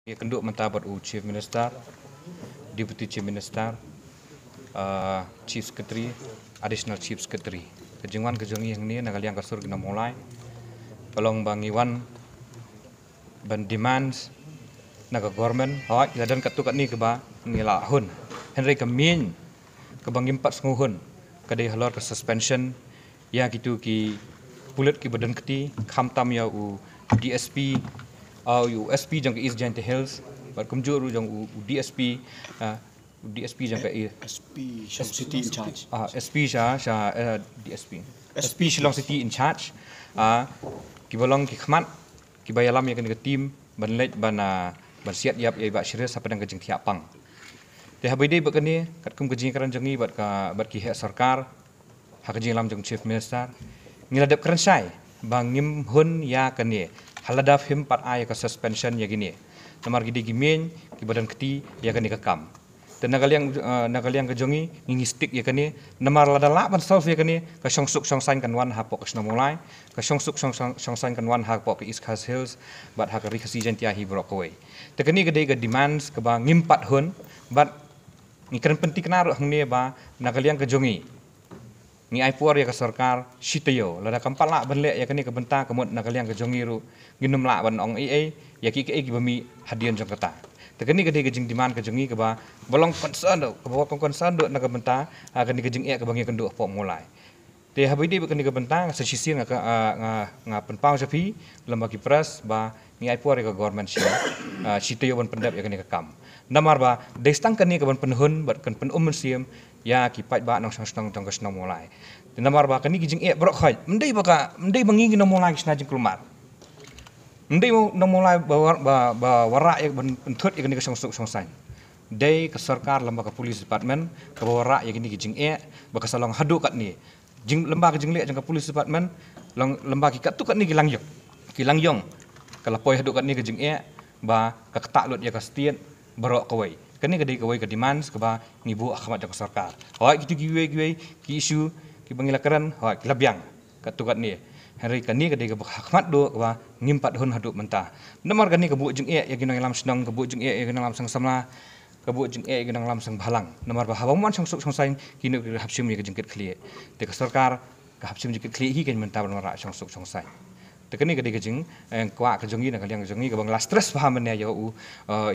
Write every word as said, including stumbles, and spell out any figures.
Ïakynduh mynta bad u Chief Minister, Deputy Chief Minister, uh, Chief Secretary, Additional Chief Secretary. Ka jingwan ka jong ngi hangne na ka liang ka sur ki nongmawlai ka long ba ngi wan ban demands na ka government, hooid, la don katto katne kaba ngi la hun. Hynrei ka main kaba ngim pat sngewhun ka dei halor ka suspension ïa kito ki pulit kiba don kti, khamtam ïa u D S P, uh, u S P jong ka East Jaintia Hills, bad kumjuh ruh jong u, u D S P, uh, u D S P jong ka i- S P Shillong City in charge. Ah, S P sha, sha, eh, D S P. S P Shillong City in charge. Ah, kiba long ki khmat, kiba ïalam ïa kane ka team ban leit ban, ah, ban siat ïap ïa i Bah Shrestha hapdeng ka jingthiah pang. Te haba ïadei bad kane, katkum ka jingkren jong ngi bad ka, bad ki heh sorkar, ha ka jingïalam jong Chief Minister, ngi la dep kren shai ba ngim hun ïa kane ha lada phim pat ai ka suspension ïa kine. Namar ki dei ki main kiba don kti ïa kane ka kam. Te na ka liang, eh, na ka liang ka jong ngi, ngi ngi stick ïa kane. Namar lada lah ban solve ïa kane, ka shongsuk shongsaiñ kan wan hapoh ka shnong Mawlai, ka shongsuk shong- shong- shongsaiñ kan wan hapoh ka East Khasi Hills bad ha ka Ri Khasi Jaintia hi baroh kawei. Te kane ka dei ka demands kaba ngim pat hun, bad ngi kren pynthikna ruh hangne ba na ka liang ka jong ngi, ngi ai por ïa ka sorkar shi taïew. Lada kam pat lah ban leh ïa kane ka bynta, ka mut na ka liang ka jong ngi ruh ngin ym lah ban ong ei ei ïa kiei kiei kiba mih hadien jong kata. Te kane ka dei ka jingdemand ka jong ngi kaba, ba long concern ruh, kaba long concern ruh na ka bynta, ah, kane ka jingeh kaba ngi ïakynduh hapoh Mawlai. Te haba ïadei bad kane ka bynta, sa shisien nga ka, ah, nga, nga pynpaw sha phi lem bad ki press ba ngi ai por ïa ka government shi, ah, shi taïew ban pyndep ïa kane ka kam. Namar ba dei tang kane kaban pynhun bad kan pyn-um mynsiem ïa ki paidbah nongshong shnong jong ka shnong Mawlai. Te namar ba kane ki jingeh baroh khoit, ym dei ba ka, ym dei ba ngi ki nong Mawlai ki shna jingkulmar. Ym dei ba nong Mawlai ba war-, ba, ba wanrah ïa ban pynthut ïa kane ka shongsuk shongsaiñ. Dei ka sorkar lem bad ka police department kaba wanrah ïa kine ki jingeh ba ka sa long haduh katne. Jing, lem bad ka jingleh jong ka police department, long lem bad ki katto katne ki langïong, ki langïong, ka la poi haduh katne ka jingeh ba ka ktah lut ïa ka state baroh kawei. Kane ka dei kawei ka demands kaba ngi buh ha khmat jong ka sorkar. Hooid, kito kiwei kiwei ki issue kiba ngi la kren, hooid, ki la biang katto katne. Hynrei kane ka dei kaba ha khmat duh kaba ngim pat hun haduh mynta. Namar kane ka buh jingeh ïa ki nongïalam shnong, ka buh jingeh ïa ki nongïalam seng samla, ka buh jingeh ïa ki nongïalam seng bhalang. Namar ba haba ym wan shongsuk shongsaiñ, kino ki hap shim ïa ka jingkitkhlieh. Te ka sorkar ka hap shim jingkitkhlieh hi kein mynta ban wanrah shongsuk shongsaiñ. Te kane ka dei ka jing, eh, kwah ka jong ngi na ka liang ka jong ngi kaba ngi la stress bha mynne ïa u, eh,